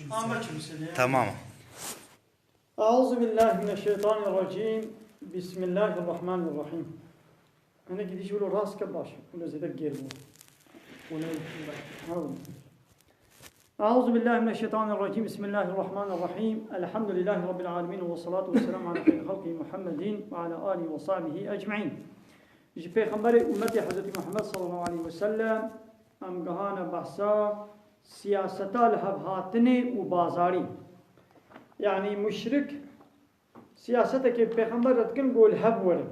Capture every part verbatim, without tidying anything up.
Ama kimse ne? Tamam. Euzu billahi mineşşeytanirracim. Bismillahirrahmanirrahim. Hinek êdî jî wilo rast ke baş. Wilo zêde gêr bû. Wilo, ha, wilo. Euzu billahi mineşşeytanirracim. Bismillahirrahmanirrahim. Elhamdülillahi rabbil alemin ve salatu ve selamu ala hayri halqi Muhammedin ve ala alihi ve sahbihi ecmaîn. Ji pêxemberê ummetê Hezretî Muhammed sallallahu aleyhi ve sellem em gihane behsa siyaseta li hev hatinê û bazarî. Yanî muşrik siyasetekê pêxember re dikin ku li hev werin.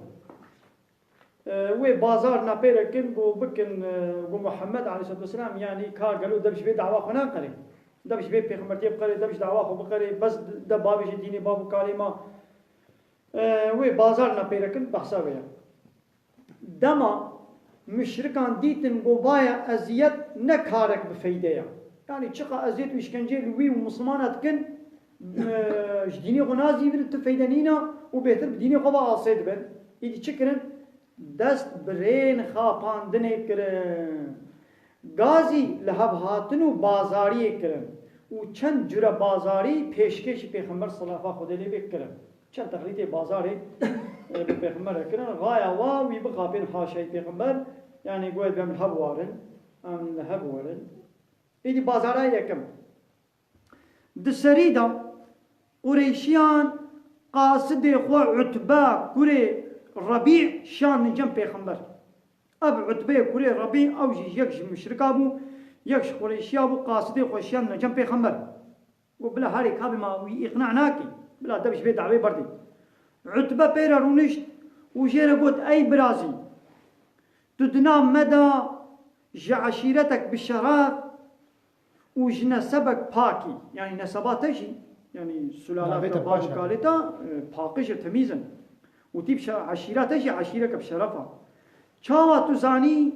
E, wê bazar napêre kin ku bikin, e, ku Muhammed aleyhissalatu vesselam, yanî ka gelo dev ji vê dawa xwe naqerê. Dev ji vê pêxembertiyê biqerê, dev ji dawa xwe biqerê, bes de bavêje dînê bav û kalê ma. E, wê bazar napêre kin, behsa wê ye. Dema muşrikan dîtin ku vaya eziyet ne karek bi feyde ye. Yanî çiqa eziyet û îşkenceyê li wî û misilmana dikin, e, ji dînê xwe nazîvin, tu feyde nîna û bêhtir bi dînê xwe ve asê dibin. Îdî çi kirin? Dest bi rên xapandinê kirin. Gazî li hev hatin û bazariyê kirin. Û çend cure bazarî pêşkêşî pêxember silafa Xwedê lê bê kirin. Çend texlîtê bazarê, e, bi pêxember re kirin. Xaya wa wî bixapên haşayî pêxember. Yanî goyê em li hev warin, em li hev werin. Êdî bazara yekem. Di serî de Qureyşiyan qasidê xwe Utbe kurê Rebî şandin cem pêxember. Ev Utbeyê kurê Rebî, ew jî yek ji muşrika bû, yek ji Qureyşiya bû, qasidê xwe şiyandine cem pêxember. Got, bila herê kabê ma wî îqna nakî, bila dev ji vê dawê berdê. Utbe pê re rûnişt û jê re got, ey birazî, tu di nav me de ji eşîretek bi şeref û ji nesebek pakî, yanî neseba te jî, yanî sulala te, bav û kalê te, e, paqij e, temîz in. Û tî bi şe-, eşîra te jî eşîreke bi şeref a. Çawa tu zanî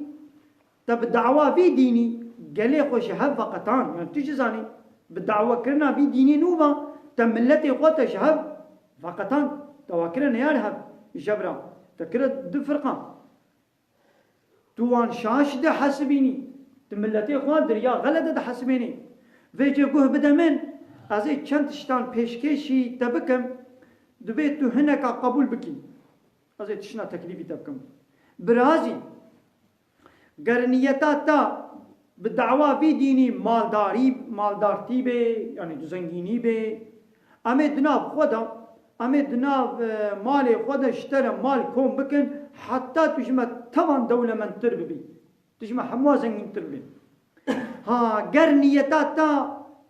te bi dawa vî dînî gelê xwe ji hev veqetan? Yanî tu jî zanî bi dawakirina vî dînê nû ve te miletê xwe te ji hev veqetan, te wa kirine ya li hev jebra, te kire du firqa. Tu wan şaş dihesibînî, tu miletê xwe di riya xelet de dihesibênî. Vêcê guh bide min, ez ê çend tiştan pêşkêşî te bikim, divê tu hineka qebûl bikî. Ez ê tiştna teklîfî te bikim. Birazî, ger niyeta te bi dawa vî dînî maldarî, maldartî bê, yanî tu zengînî bê, em ê di nav xwe de, em ê di nav, e, malê xwe de ji te re mal kom bikin, heta tu ji me tevan dewlemendtir bibî. Tu ji me hemû zengîntir bibî. Ha, ger niyeta te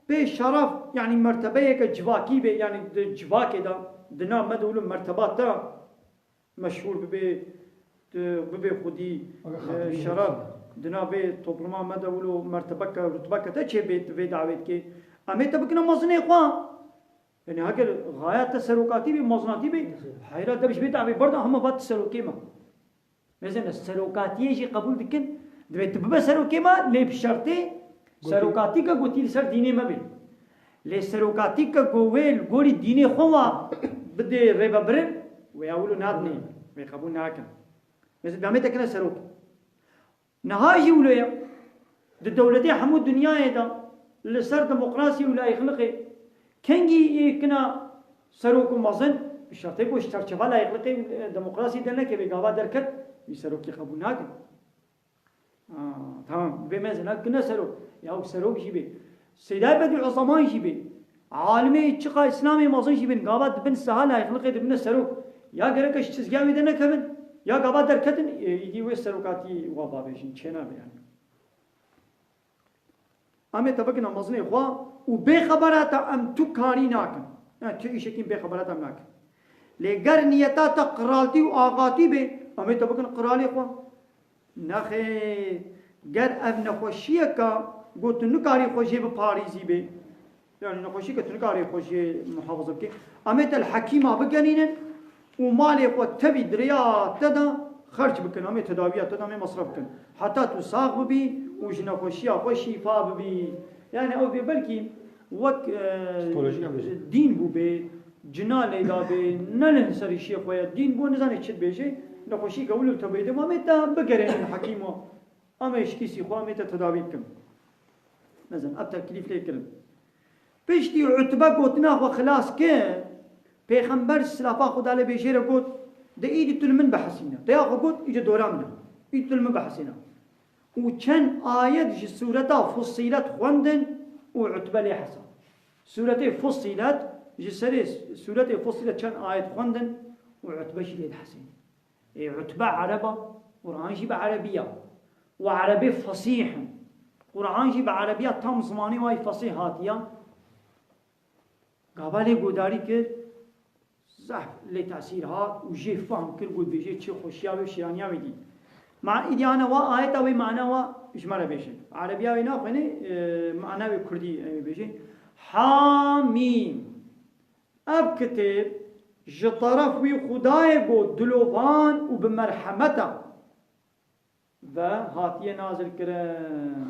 pê şeref, yanî mertebeyeke civakî bê, yanî di civakê de, di nav me de wilo merteba te meşhûr bibê, tu bibê xwedî, e, şeref, di nav vê topluma me de wilo mertebeke, rutbeke te çêbê, tu vê dawê dikê. Em ê te bikine mezinê xwe. Yanî heger xaya te serokatî bê, mezinatî bê, heyra dev ji vê dawê berda, hema va tu serokê me. Mesela serokatiyê jî qebûl dikin, divê tu bibe serokê me, lê bi şertê serokatî ke gotî li ser dînê me bê. Lê serokatî ke go wê li gorî dînê xwe wa bidê rêvebirin, wê ya wilo nadinê, wê qebûl nakin. Mesela demê te kine serok. Niha jî wilo ye. Di dewletê hemû dinyayê de li ser demokrasî û layîqliqê kengî yê kina serok û mezin, bi şertê ku ji çerçeva layîqliqê û, e, demokrasî dernekeve, gava derket, wî serokî qebûl nakin. Aa, tamam, bê mezin, ha, kine serok. Ya serok jî bê. Seydayê Bedîuzeman jî bê. Alimê çiqa Îslamê mezin jî bên, gava di bin saha layîqliqê de bine serok. Ya gereke ji çizgiya wê de nekevin, ya gava derketin, e, îdî wê serokatî wa bavêjin, çênabe yanî. Em ê te bikine mezinê xwe û bê xebera te em tu karî nakin. Yanî tu îşekî bê xebera te em nakin. Lê ger niyeta te qiraltî û axatî bê, em ê te bikin qiralê xwe. Nexêr, ger ev nexweşiyeke ku tu nikarî xwe jê biparêzî bê, yanî nexweşiyeke tu nikarî xwe jê muhafaza bikî, em ê te li hekîma bigenînin û malê xwe tevî di riya te de xerc bikin, em ê tedawiya te de, em ê mesref bikin. Heta tu sax bibî û ji nexweşiya xwe şîfa bibî. Yanî ew bê belkî wek, e, dîn bû bê, cina lê da bê, ne li serîşiyê xwe ye, dîn bû nizane çi dibêje, nexweşî ke wilo tevbê de, em ê te bigerênin hekîm û em ê ji kîsî xwe, em ê te tedawî bikin. Mezin, ev teklîf lê kirin. Piştî Utbe gotina xwe xilas kir, Pêxember silafa Xweda lê bê jê re got, de îdî tu li min bihesîne. Te ya xwe got, îdî dora min e. Îdî tu li min bihesîne. Û çend ayet ji sûreta Fussilet xwendin û Utbe lê hesa. Sûretê Fussilet, ji serê sûretê Fussilet çend ayet xwendin û Utbe jî lê dihesîne. Ê, Utbe Ereb a, Quran jî bi Erebiya. Û Erebê fesîh in. Quran jî bi Erebiya tam zimanê wayî fesîh hatiya. Gava lê godarî kir, zehf lê tesîr hat û jê fehm kir, got, bêjê çi xweşiya wê, şiraniya wê dî. Ma îdî ana wa ayeta wê mana wa ji me re bêjin. Erebiya wê naxwêne, e, mana wê kurdî em ê bêjin. Hamîm. Ev kitêb ji teref wî Xwedayê got dilovan û bi merhemet e ve hatiye nazil kirin.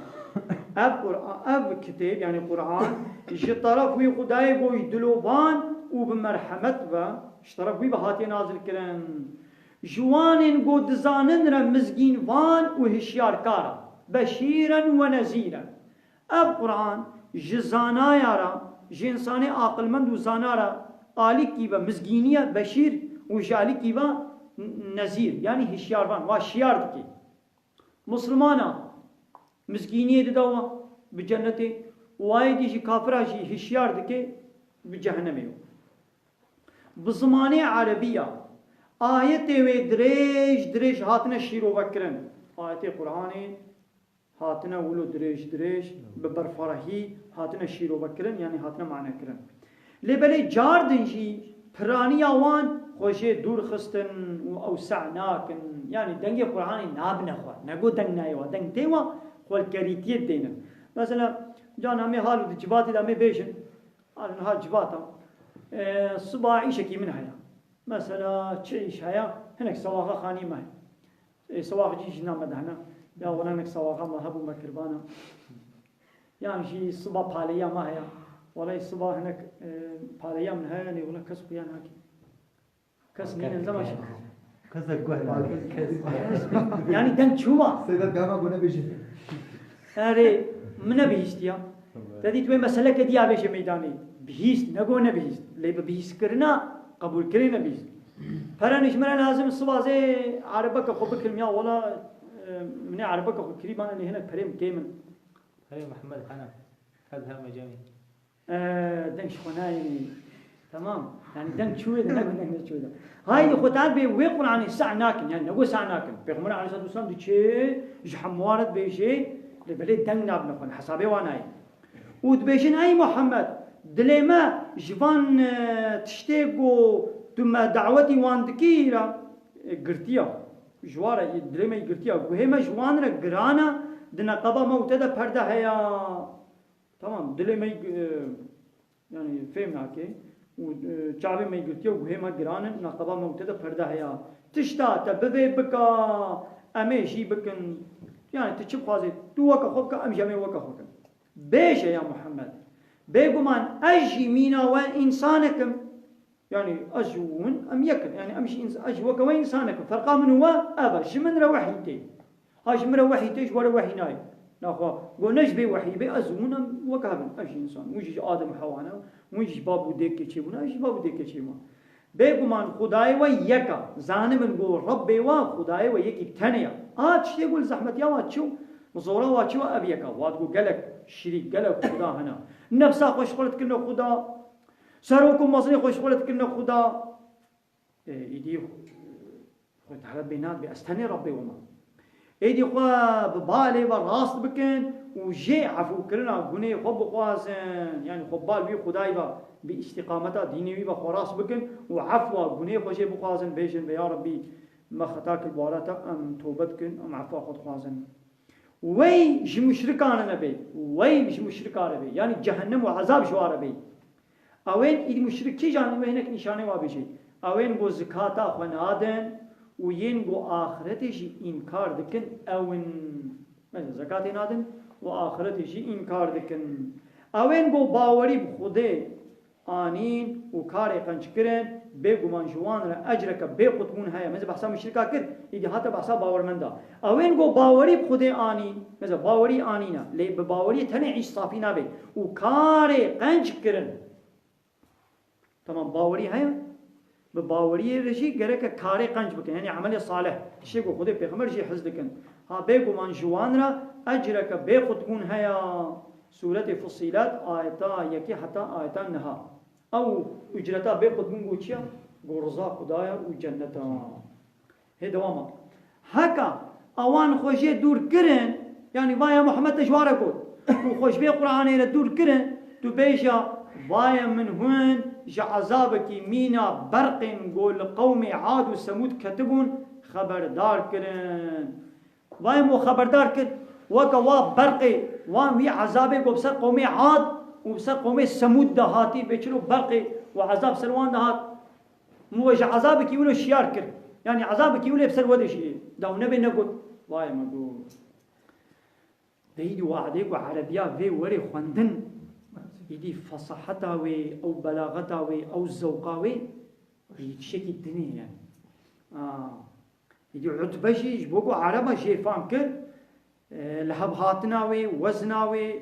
Ev Qur'an, ev kitêb, yanî Qur'an, ji teref wî Xwedayê got dilovan û bi merhemet ve, ji teref wî ve hatiye nazil kirin. Ji wanên got dizanin re mizgînvan û hişyarkar e. Beşîren we nezîren. Ev Quran ji zanaya re, ji însanê aqilmend û zana re alîkî ve mizgînî ye, beşîr, û ji alîkî ve nezîr, yanî hişyarvan, wa şiyar dike. Mislimana mizgîniyê dida wa bi cennetê, û wayê dî jî kafira jî hişyar dike bi cehennemê. Bi zimanê erebî ya ayetê wê dirêj dirêj hatine şîrove kirin. Ayetê Quranê hatine wilo dirêj dirêj, bi berfarehî hatine şîrove kirin, yanî hatine mane kirin. Lê belê car din jî piraniya wan xwe jê dûr xistin û ew seh nakin. Yanî dengê Quranê nabine xwe. Nego deng nayê wa, deng tê wa xwelkerîtiyê dênin. Mesela, can em ê hal û di civatê de em ê bêjin, hal niha civata, e, siba îşekî min heye. Mesela çi îş heye? Hinek sewaxa xanî me. Ê, sewax jî jina me dehne. Ya wela nek sewaxa me hebû me kirbana. Yan jî siba paleya me heye. Wela siba hinek, e, paleya min heye, nê wela kes xuya nake. Kes nînin dema şi. Kes de guh nake. Kes. Yanî deng çû wa. Seyda gava gune bêjin. Erê, min nebihîstiya. Te dît wê meseleke diya bêje meydanê. Bihîst, nego nebihîst. Lê bi bihîstkirina qebûlkirinê bihîst. Pere nî ji min re lazim, siba zê erebeke xwe bikirim ya wela, e, min ê erebeke xwe kirî bana lê hinek perê min kêm in. Hey Mihemed Henem, ez heme cemî. E, deng ji xwe nayê. Temam. Yanî deng çûyê de, ne deng neçûyê de. Haydi xwe tar bê wê Qur'anê seh nakin. Yanî nego seh nakin. Pêxember aleyhissalatu vesselam diçê ji hemû re dibêjê, lê belê deng nabine xwe. Hesabê wan nayê. Û dibêjin, ey Muhammed, dilê me ji van, e, tiştê ku tu me dawetî wan dikî re, e, girtiya. Ji wan re, dilê me girtiya. Guhê me ji wan re giran e, di neqeba mewte de perde heye. Tamam, dilê me, e, yanî fêm nake û, e, çavê me girtiye û guhê me giran in, neqeba mewte de perde heye. Tişta te bivê bika, em ê jî bikin. Yanî tu çi bixwazê, tu weke xwe bike, em jî em ê weke xwe bikin. Bêje ya Muhammed, bêguman ez jî mîna we însanek im. Yanî ez û hûn, em yek in. Yanî em jî îns-, ez jî weke we însanek im. Ferqa min û we ev e. Ji min re wehî tê. Ha ji min re wehî tê, ji we re wehî nayê. Naxwe, go ne ji bê wehî bê, ez û hûn em weke hev in. Ez jî însan. Hûn jî ji Adem û Hewa ne. Hûn jî ji bab û dêkê çêbûne, ez jî ji bab û dêkê çêbûme. Bêguman Xwedayê we yek e. Zanibin go Rebbê we, Xwedayê we yekî tenê ye. A tiştê go li zehmetiya we çi û li zora we çi we ev yek e. Wat go gelek şirîk, gelek Xweda hene. Nefsa xwe ji xwe re dikirine Xweda. Serok û mezinê xwe ji xwe re dikirine Xweda. Ê, îdî xwe Teala bê nat bê, ez tenê Rebbê we me. Êdî xwe bi balê ve rast bikin û jê efûkirina gunê xwe bixwazin. Yanî xwe bal wî Xwedayî ve, bi îstîqameta dînê wî ve xwe rast bikin û efwa gunê xwe jê bixwazin, bêjin, vê ya Rebbî, me xeta kir, bi wara te em tobe dikin, em efwa xwe dixwazin. Wey ji muşrikan re nebê, wey ji muşrika re bê. Yanî cehennem û ezab ji wa re bê. Ewên îd muşrik kîjan in, wê hinek nîşanê wa bêjê. Ewên ku zikata xwe nadin û yên ku axiretê jî înkar dikin, ew in. Mesela zekatê nadin û axiretê jî înkar dikin. Ewên ku bawerî bi Xwedê anîn û karê qenc kirin, bêguman ji wan re ecreke bê qutbûn heye. Min zî behsa muşrika kir, îdî hate behsa bawermenda. Ewên ku bawerî bi Xwedê anîn, mesela bawerî anîne, lê bi baweriyê tenê îş safî nabe û karê qenc kirin. Tamam, bawerî heye. Bi baweriyê re jî gereke karê qenc bikin. Yanî emelê salih. Tiştê ku Xwedê pêxember jî hez dikin. Ha, bêguman ji wan re ecreke bê qutbûn heye. Sûretê Fussilet, ayeta yekê heta ayeta neha. Ew ucreta bê qutbûn ku çi ya? Ku riza Xwedaya û cenneta. Hê dewama. Heka ewan xwe jê dûr kirin, yanî vaya Muhammed te ji wan re got, û xwe ji vê Qur'anê re dûr kirin, tu bêje, vaya min hûn ji ezabekî mîna berqên ku li qewmê Ad û Semûd ketibûn, xeberdar kirin. Vaya min we xeberdar kir, weke wa berqê, wan wî ezabê ku bi ser qewmê Ad û bi ser qewmê Semûd de hatî, bê çilo berqê û ezab ser wan de hat. Min we ji ezabekî wilo şiyar kir. Yanî ezabekî wilo bi ser we de jî. Da hûn nebê negot. Vay me got. De îdî wadê ku erebiya vê werê xwendin. Îdî fesaheta wê, ew belaxeta wê, ew zewqa wê. Îdî tiştekî din e yanî. Aa. Îdî Utbe jî ji bo ku ereba jê fam kir. E, li hev hatina wê, wezna wê,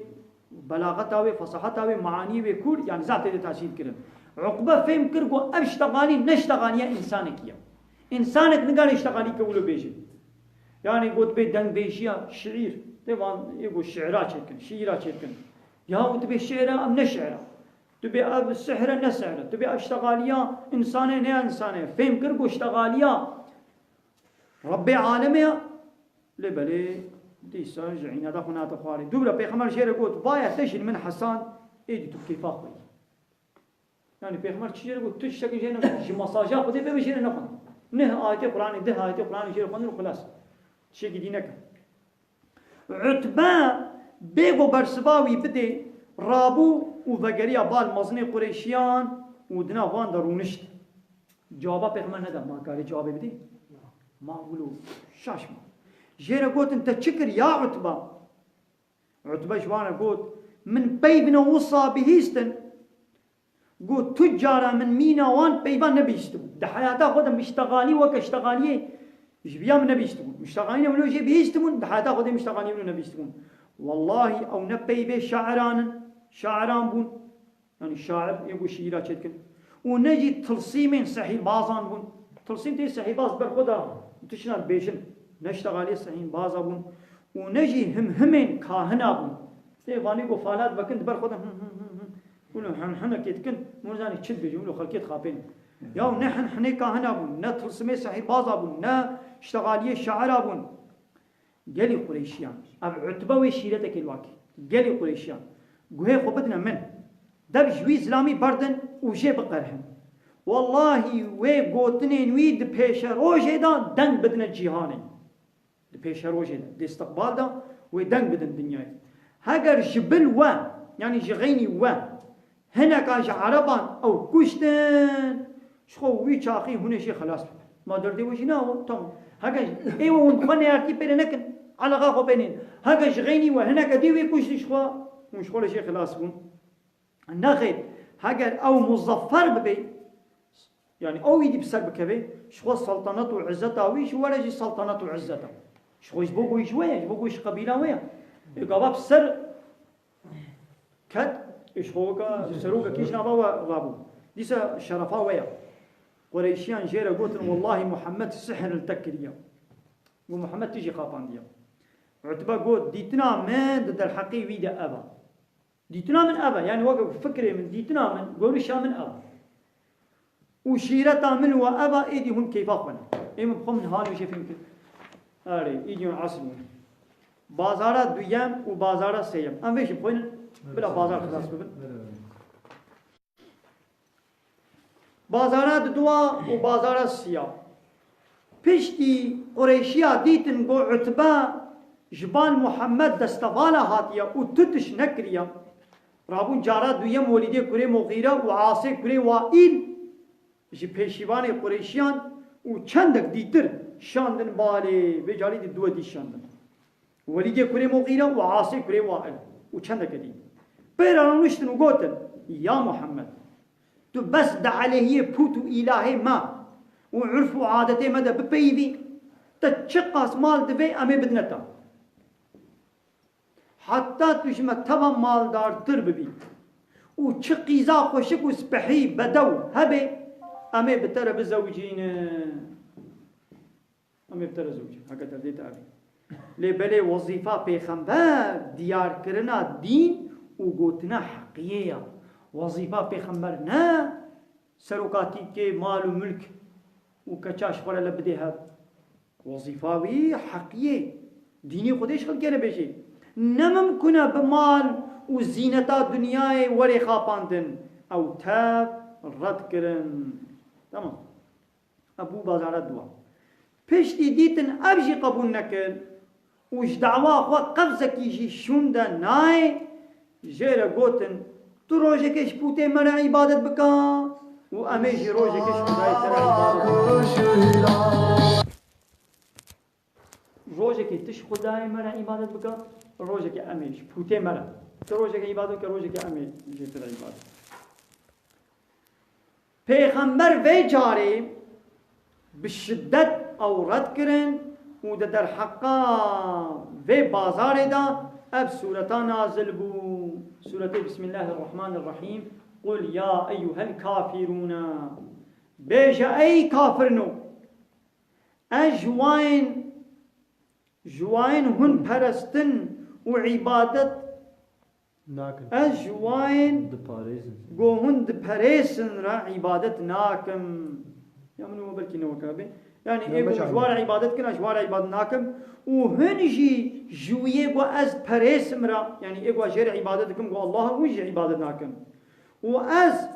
belaxeta wê, fesaheta wê, maaniyê wê kûr, yanî zaf tê de tesîr kirin. Uqbe fêm kir ku ev ştexalî ne ştexaliya însanekî ye. Însanek nikare ştexalî ke wilo bêje. Yanî got bê dengbêjiya şiîr, tê van ê ku şiira çêdikin, şiîra çêdikin. Ya tu bê şiîra em ne şiîra. Tu bê ev sihre ne sihre. Tu bê ev ştexaliya însanê ne însanê. Fêm kir ku ştexaliya Rebbê alemê ya. Lê belê dîsa ji înada xwe nate xwarê. Dû bira Pêxember jê re got, vaya te jî li min hesand, êdî tu kêfa xwe yî. Yanî Pêxember çi jê re got, tu tiştekî jê re nekun. Ji mesaja Xwedê bebe jê re nekun. Neh ayetê Qur'anê, deh ayetê Qur'anê jê re xwendin û xilas. Tiştekî dî neke. Utbe bê ku bersiva wî bidê, rabû û vegeriya bal mezinê Qureyşiyan û di nav wan de rûnişt. Cewaba Pêxember neda, ma karê cewabê bidê? Ma wilo şaş ma. Jê re gotin, te çi kir ya Utbe? Utbe ji wan re got, min peyvine wisa bihîstin. Got, tu cara min mîna wan peyvan nebihîstibû. Di heyata xwe de miştexalî weke ştexaliyê ji viya min nebihîstibûn. Miştexalî ne wilo jê bihîstibûn, di heyata xwe de miştexalî wilo nebihîstibûn. Wallahî ew ne peyvê şairan in, şairan bûn. Yanî şair ê ku şiîra çêdikin. Û ne jî tilsîmên sehîrbazan bûn. Tilsîm tê sehîrbaz ber xwe de tişna dibêjin. Ne ştexaliyê sehîrbaza bûn. Û ne jî himhimên kahina bûn. Tê vanê ku falat vekin di ber xwe de him him him him. Hûn him him kêdikin. Hûn zanî çi dibêjin. Hûn xelkê dixapên. Ya ne him himê kahina bûn. Ne tilsimê sehîrbaza bûn. Ne ştexaliyê şaira bûn. Gelî Qureyşiyan. Ev Utbe wê şîretekê li wa kir. Gelî Qureyşiyan. Guhê xwe bidine min. Dev ji wî zilamî berdin û jê biqerhin. Wellahî wê gotinên wî di pêşerojê de deng bidine cîhanê. Di pêşerojê de, di îstiqbal de wê deng bidin dinyayê. Heger ji bil we, yanî ji xeynî we, hineka ji ereban ew kuştin, ji xwe wî çaxî hûn ê jê xelas bibin. Ma derdê we jî ne ew, tamam. Heke ê we hûn bi xwe neyartî pê re nekin, eleqa xwe pê nên. Heke ji xeynî we hineke dî wê kuştî ji xwe, hûn ji xwe re jê xelas bûn. Nexêr, heger ew muzeffer bibe, yanî ew îdî bi ser bikeve, ji xwe seltenet û izzeta wî ji we re jî seltenet û izzeta. Ji xwe ji bo ku ji we ye, ji bo ku ji qebîla we ye. Ê gava bi ser ket, ê ji xwe weke serokekî ji nava we rabû. Dîsa şerefa we ye. Qureyşiyan jê re gotin, wellahî Muhammed sihr li te kiriye. Û Muhammed tu jî qapandiye. Utbe got, dîtina min di derheqê wî de ev e. Dîtina min ev e, yanî weke ku fikrê min, dîtina min, gorişa min ev e. Û şîreta min we ev e, êdî hûn keyfa xwe ne. Ê min bi xwe min hal û jê fêm kir. Erê, îdî hûn esl bûn. Bazara duyem û bazara sêyem. Em vê jî bixwînin, bila bazar xilas bibin. Bazara diduwa û bazara siya. Piştî Qureyşiya dîtin ku Utbe ji bal Muhammed destevala hatiye û tu tişt nekiriye, rabûn cara duyem Welîdê kurê Muxîre û Asê kurê Waîl ji pêşîvanê Qureyşiyan û çendek dîtir şandin balê, vê carî dî duwe dî şandin. Welîdê kurê Muxîre û Asê kurê Waîl û çendeke dî. Pê re rûniştin û gotin, ya Muhammed, bes di aleyhiyê pût û îlahê me û urf û adetê me de bipeyivî, te çiqas mal divê em ê bidine te. Heta tu ji me teva maldartir bibî û çi qîza xweşik û spehî bedew hebe, em ê bi te re bizewicînin. Em ê bi te re zewicînin. Heke derdê te ev e. Lê belê wezîfa pêxember diyarkirina dîn û gotina heqiyê ya. Wezîfa pêxember ne serokatîkê mal û milk û keça ji xwe re le bidê hev. Wezîfa wî heqiyê dînê Xwedê ji xelkê re bêjê. Ne mimkun e bi mal û zîneta dinyayê werê xapandin. Ew tev red kirin. Tamam. Ev bû bazara dua. Piştî dîtin ev jî qebûl nekir û ji dawa xwe qevzekî jî şûnde nayê, jê re gotin, tu rojekê ji pûtê me re îbadet bike û em ê jî rojekê ji Xwedayê te re îbadet bikin. Rojekê tu ji Xwedayê me re îbadet bike, rojekê em ê ji pûtê me re. Tu rojekê îbadet bike, rojekê em ê jê te re îbadet. Pêxember vê carê bi şiddet ew red kirin û di derheqa vê bazarê de ev sûreta nazil bû. Sûretê Bismillahirrahmanirrahîm. Qul ya eyyuhel kafirûne. Bêje ey kafirino. Ez ji wayên, ji wayên hûn perestin û îbadet Nakin. Ez ji wayên Diparêzin. Go hûn diperêsin re îbadet nakim. Ya min û belkî ne weke be. Yani Ya ê me go ji çawa? Wa re îbadet kina, ji wa re îbadet nakim. Û hûn jî ji wiyê go ez diperêsim re, yani ê go jê re îbadet dikim, go Allah, hûn jî îbadet nakim. Û ez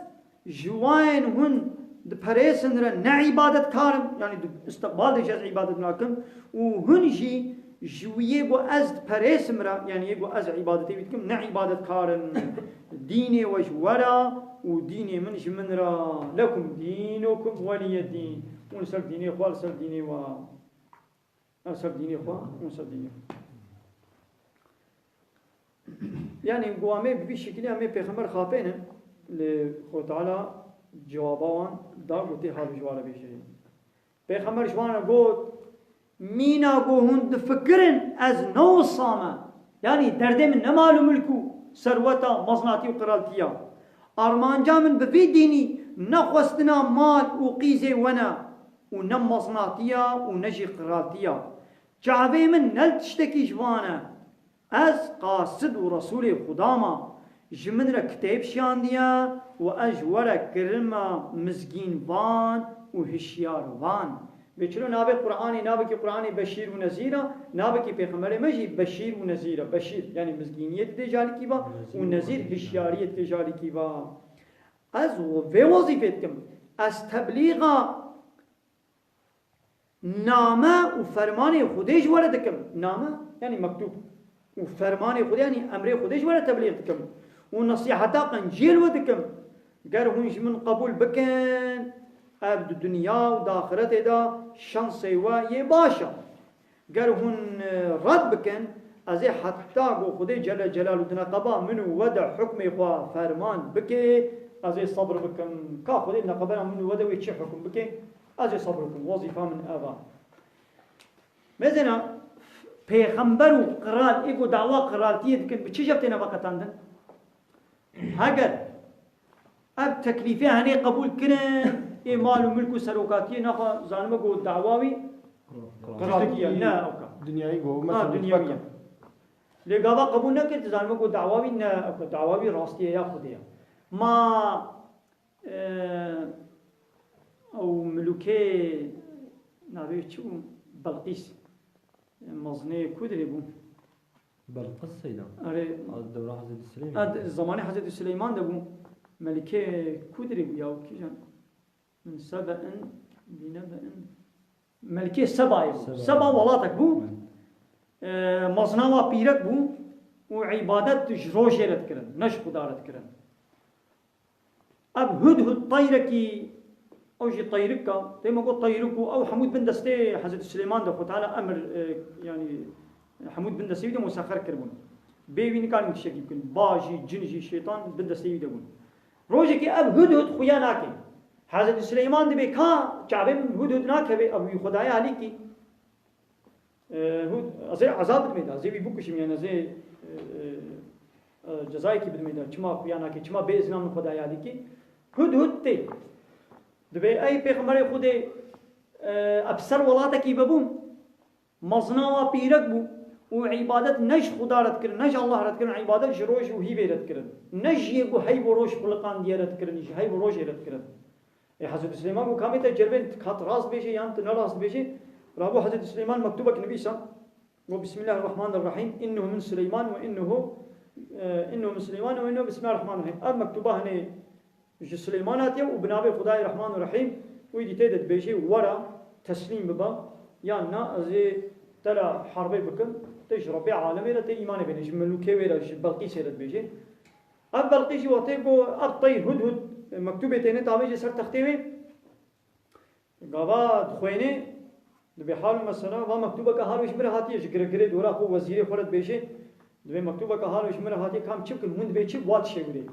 Ji wayên hûn diperêsin re ne îbadetkar im, yanî di îstiqbal de jî ez îbadet nakim û hûn jî ji wî yê ku ez diperêsim re, yanî yê ku ez îbadetê wî dikim, ne îbadetkar in. Dînê we ji we re û dînê min ji min re. Lekum dînukum weliyedîn. Hûn li ser dînê xwe, li ser dînê we. Ev ser dînê xwe, hûn ser dînê xwe. Yani, ku em ê bi vî şekilî em ê pêxember xapênin, lê Xwedê Teala cewaba wan da, gotê, ha bi ji wan re bêje. Pêxember ji wan re got, mîna ku hûn difikirin ez ne wisa me. Yani, derdê min ne mal û milk û serweta, mezinatî û qiraltiya. Armanca min bi vî dînî ne xwestina mal û qîzê we ne. û ne mezinatiya û ne jî qiraltiya. Çavê min ne li tiştekî ji van e. Ez qasid û resûlê Xuda me. Ji min re kitêb şiyandiye û ez ji we re kirime mizgînvan û hişyarvan. Vê çilo navê Qur'anê, navekî Qur'anê Beşîr û Nezîr e, navekî Pêxemberê me jî Beşîr û Nezîr e. Beşîr, yanî mizgîniyê didê ji alîkî ve û Nezîr hişyariyê didê ji alîkî ve. Ez vê wezîfê dikim. Ez teblîxa name û fermanê Xwedê ji we re dikim. Name, yanî mektûb. Û fermanê Xwedê, yanî emrê Xwedê ji we re teblîx dikim. Û nesîheta qenciyê li we dikim. Ger hûn ji min qebûl bikin, ev di dinya û di axiretê de şansê we yê baş e. Ger hûn, e, red bikin, ez ê heta ku Xwedê Celle Celaluhu di neqeba min û we de hukmê xwe ferman bike, ez ê sebr bikim. Ka Xwedê di neqebera min û we de wê çi hukm bike, ez ê sebr bikim. Wezîfa min ev e. Mêzêna pêxember û qral, ê ku dawa qiraltiyê dikin, bi çi jev têne veqetandin? Heger ev teklîfê henê qebûl kirin, ê mal û milk û serokatiyê naxwe zanime ku dawa wî qiraltî ye, ne ewka. Dinyayî ku, ha, mesela, dinyawî ye. Lê gava qebûl nekir, dizanime ku dawa wî ne ewka, dawa wî rastiyê ya Xwedê ye. Ma, e, ew milûkê navê wî çi bû? Belqîs. Mezinê ku dirê bû? Belqis Seyda. Erê. A, dewra Hezretî Sileyman. A, d-, zamanê Hezretî Sileyman de bû. Melikê ku dirê bû ya, kîjan? Min Sebe'in, bi Nebe'in. Melikê Sebayê bû. Seba. Seba welatek bû. Hı. E, mezina wa pîrek bû û îbadet ji rojê re dikirin, ne ji Xuda re dikirin. Ev hudhud teyrekî, ew jî teyrik e. Dema got teyrik û ew hemû bin destê Hezretî Silêman de Xwe Teala emir, e, yanî hemû bin destê wî de musexer kiribûn. Bê wî nikarîn tiştekî bikin. Ba jî, cin jî, şeytan bin destê wî de bûn. Rojekê ev Hudhud xuya nake. Hezretî Sileyman dibê ka çavê min Hudhud nakeve, ev wî xwedayê alîkî. E, Hud, ez ê ezab bidimê de, ez ê wî bikuşim, yani ez ê, e, e, e, cezayekî bidimê de. Çima xuya nake, çima bê izna min xwedayê alîkî? Hudhud tê. Dibê ey pêxemberê Xwedê, e, ev ser welatekî vebûn. Mezina wa pîrek bû û îbadet ne ji Xuda re dikirin, ne ji Allah re dikirin, îbadet ji roj û hîvê re dikirin. Ne ji yê ku heyv û roj xuliqandiye re dikirin, ji heyv û rojê re dikirin. Ê Hezretî Sileyman got, kamê te cerbên, ka tu rast bêjê yan tu ne rast bêjê? Rabû Hezretî Sileyman mektubek nivîsa, got, Bismillahirrahmanirrahim, innehu min Sileyman ve innehu, e, innehu min Sileyman ve innehu Bismillahirrahmanirrahim. Ev mektuba hinê ji Sileyman hatiye û bi navê Xwedayê Rehman û Rehîm, wî dî tê de dibêjê, were teslîm bibe, yan na ez ê te re herbê bikim, tê ji Rebbê alemê re tê îmanê bêne, ji melûkê wê re, ji Belqîsê re dibêjê. Ev Belqîs jî wextê ku ev teyr Hudhud mektûbê têne tavêjê ser textê wê, gava dixwênê, dibê hal û mesela, va mektûbeke hal wê ji min re hatiye, ji girê girê dora xwe wezîrê xwe re dibêjê, dibê mektûbeke hal wê ji min re hatiye, kam çi bikin, hûn dibê çi, wa dişewirê.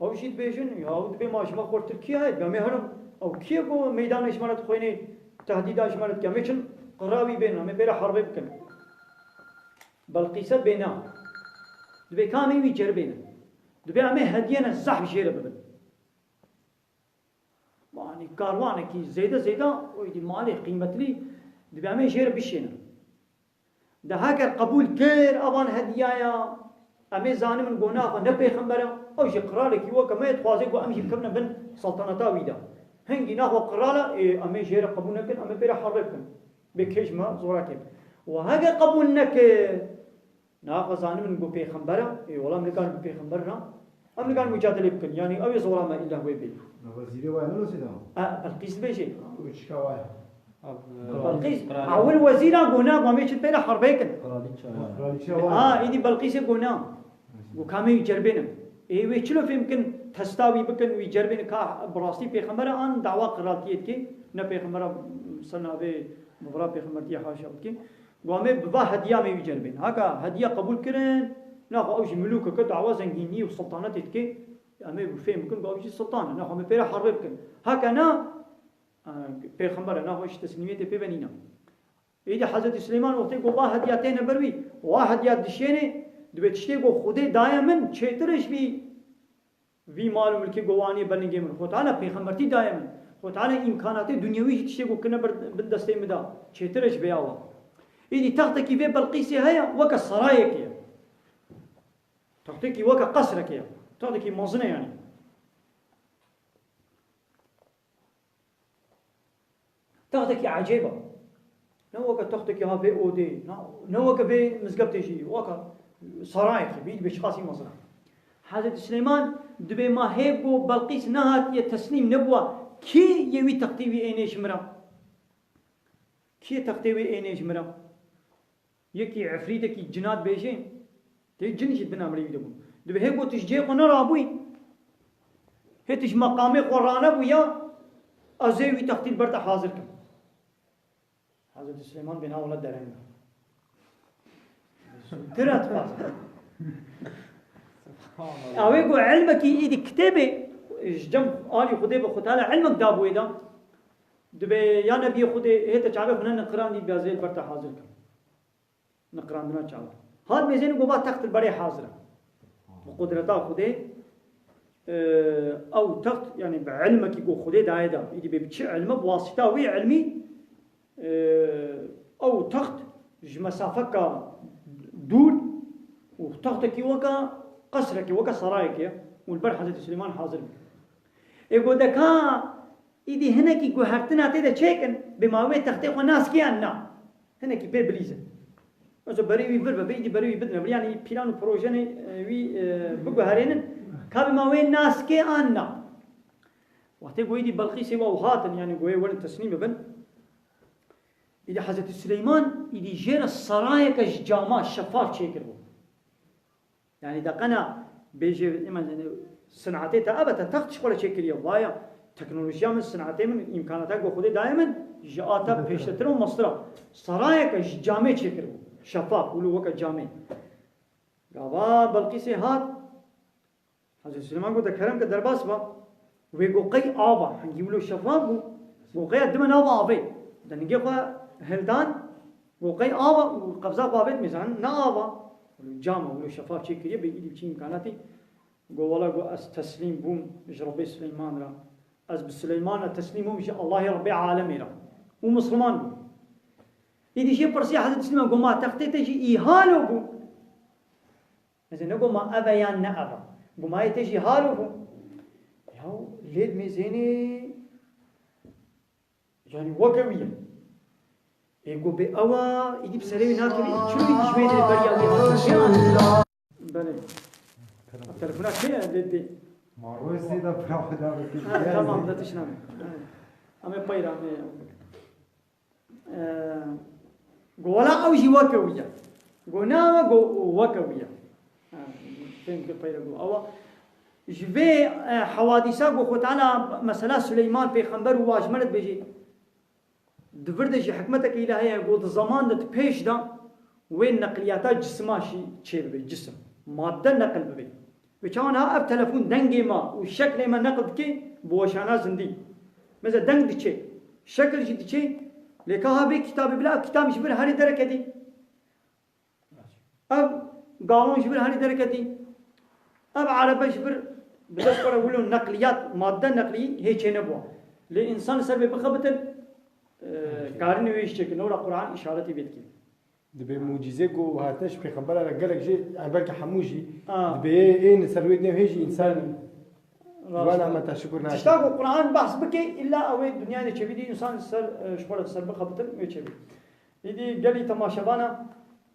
Ew jî dibêjin, ya ew dibê ma ji me xurtir kî heye? Dibê em ê herin, ew kî ye ku meydanê ji me re dixwênê, tehdîda ji me re dike? Em ê çin qira wî bênin, em ê pê re herbê bikin. Belqîse dibê na. Dibê ka em ê wî ceribênin. Dibê em ê hediyene zehf jê re bibin. Yanî karwanekî zêde zêde, û êdî malê qîmetlî, dibê em ê jê re bişênin. De heger qebûl kir, evan hediyaya, em ê zanibin ku naxwe ne pêxember e, ew jî qiralekî weke me ye, dixwaze ku em jî bikevine bin seltaneta wî de. Hingî naxwe qirala, ê, em ê jê re qebûl nekin, em ê pê re herbê bikin. Bê kê ji me zorakê. Û heger qebûl nekir, naxwe zanibin ku pêxember e, ê, wela em nikarin bi pêxember re, em nikarin mucadelê bikin. Yanî ew ê zora me îlla wê bê. Wezîrê wa ne wezîr e? E, Belqîs dibêjê. Û çika wa ye? Belqîs, ewil wezîra got na, got em ê çi pê re herbê kin. Kraliçe. Kraliçe wa. Ha, êdî Belqîsê got na. Got ka em ê wî ceribênin. Ê wê çilo fêm bikin, testa wî bikin, wî ceribênin ka bi rastî pêxember e an dawa qiraltiyê dike, ne pêxember e, ser navê mivra pêxembertiyê haşa dike. Got em ê bi va hediya em ê wî ceribênin. Haka hediya qebûl kirin, naxwe ew jî milûkeke dawa zengînî û sultanetê dike, em ê wî fêm bikin, got ew jî sultan e, naxwe em ê pê re herbê bikin. Haka na, Pêxember e, naxwe ji teslîmiyetê pê ve nîne. Êdî Hezretî Sileyman wextê ku va hediya têne ber wî, wa hediya dişêne, dibê tiştê ku Xwedê daye min çêtir e ji vî, vî mal û milkê ku wanî ber ningê min. Xwe Teala pêxembertî daye min. Xwe Teala îmkanatê dunyewî jî tiştê ku kirine ber, bin destê min da çêtir e ji vêya wa. Êdî textekî vê Belqîsê heye, weke sarayekê ye. Textekî weke qesrekê ye. Textekî mezin e yanî. Textekî ecêb e. Ne weke textekî ha vê odê, ne, ne weke vê mizgeftê jî, weke sarayekî, bî dibê çiqasî mezin e. Hezretî Sileyman dibê ma hê ku Belqîs nehatiye teslîm nebûwa, kî yê wî textî wî ênê ji min re? Kî yê textê wê ênê ji min re? Yekî efrîtekî cina dibêje, tê cin jî di bin emirê wî de bûn. Dibê hê ku tu ji cihê xwe nerabûyî, hê tu ji meqamê xwe ranebûya, ez ê wî textî li ber te hazir kim. Hezretî Sileyman bê na wele dereng e. Zûtir e dixwaze. Ew ê ku ilmekî êdî kitêbê ji cem alî Xwedê bi Xwe Teala ilmek dabû wê de. Dibê ya nebiyê Xwedê hê te çavê xwe ne niqirandî, dibê ez ê li ber te hazir kim. Niqirandina çawa? Hat mêzênê ku va text li berê hazir e. Bi qudreta Xwedê, e, ew text, yanî bi ilmekî ku Xwedê daye da. Îdî bê bi çi ilme? Bi wasîta wî ilmî, e, ew text ji mesafeka dûr û textekî weke qesrekê, weke sarayekê ye û li ber Hezretî Silêman hazir bû. Ê ku deka Îdî hinekî guhertina tê de çêkin, bê ma wê textê xwe nas kê yan na. Hinekî pê bilîzin. Mesela berê wî vir be, bê îdî berê wî bidine vir, yanî plan û projenê, e, wî, e, biguherênin, ka bê ma wê nas kê an na. Wextê ku îdî Belqîsê wa û hatin, yanî ku wê werin teslîm bibin, îdî Hezretî Sileyman îdî jê re sarayeke ji cama şefaf çêkiribû. Yanî de qena bêjê, ême, sinatê te ev e, te text ji xwe re çêkiriye, vaya teknolojiya min, sinatê min, îmkanata ku Xwedê daye min, ji a te pêştetir û mestir e. Sarayeke ji camê çêkiribû, şefaf, wilo weke camê. Gava Belqîsê hat, Hezretî Silêman got, de kerem ke derbas ba. Wê got, qey ava, hingî wilo şefaf bû. Got, qey dime nava avê. De ningê xwe hildan, got, qey ava û qebza xwe avê dimêzan, ne ava. Wilo cama, wilo şefaf çêkiriye, bê îdî biçî îmkanatî. Got, wela, got, ez teslîm bûm ji Rebbê Silêman re. Ez bi Silêman re teslîm bûm ji Allahê Rebbê alemê re. Û Misliman bûm. Îdî jê pirsiya Hezretî Silêman, got, ma textê te jî îhalo bû? Ez ê negot ma ev e yan ne ev e. Gumayê te jî halo bû. Ya lê dimêzênê, yanî weke wî ye. Ê got bê ew e, îdî bi serê wî nakevî, çi wî dijmênê beriya wî hatin. Belê. Telefona kê ye? Dê, dê. Ma royê sê de pira xwe davetê Ha, tamam, de tişt name. Em ê peyra, em ê Go wela ew jî weke wî ye. Go na we, go weke wî ye. Ha, fêm kir peyre go. Ewa ji vê, e, hewadîsa go Xwe Teala mesela Suleyman pêxember û wa ji me re dibêjî. Di vir de jî hikmeteke îlahî ye, go di zeman de di pêş de wê neqliyata cisima jî çêbibe, cisim. Madde neqil bibe. Wê çawa niha ev telefon dengê me û şeklê me neql dike bi weşana zindî. Mesela deng diçe, şekil jî diçe, lê ka ha vê kitabê bila ev kitab ji vir herî dereke dî. Ev galon ji vir herî dereke dî. Ev erebe ji vir bi dest xwe re wilo neqliyat, madde neqlî hê çênebû. Lê însan li ser vê bixebitin, e, karin wê jî çêkin. Lewra Quran îşaretê vê dike. Dibê mucîze ku hatine ji pêxembera re gelek jê, yani belkî hemû jî, A. dibê ê, ê li ser wê dinê hê jî însan Rast. Wana me te şukur nake. Tişta ku Quran behs bike, îlla ew ê dinyayê çêbî dî însan ser, e, ji xwe re ser bixebitin wê çêbî. Îdî gelî temaşevana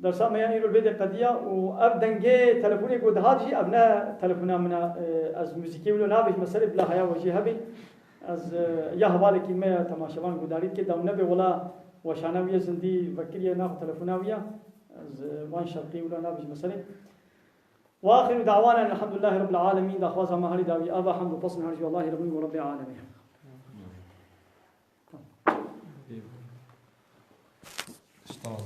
dersa me ya îro vê de qediya û ev dengê telefonê ku dihat jî ev ne telefona min e, e, ez muzîkê wilo navêjim, me serê bila heya we jî hebî. Ez, e, ya hevalekî me ya temaşevan gudarî dike, da nebe wela weşana wî ye zindî vekiriye naxwe telefona wî ye. Ez, e, van şerqî wilo nabêjim meselê. Ve axiru da'wana elhamdülillahi rabbil alemin. Daxwaza me herî dawî ava hamd û pesn her ji Allahî Rabbil ve Rabbil alemin. Tamam.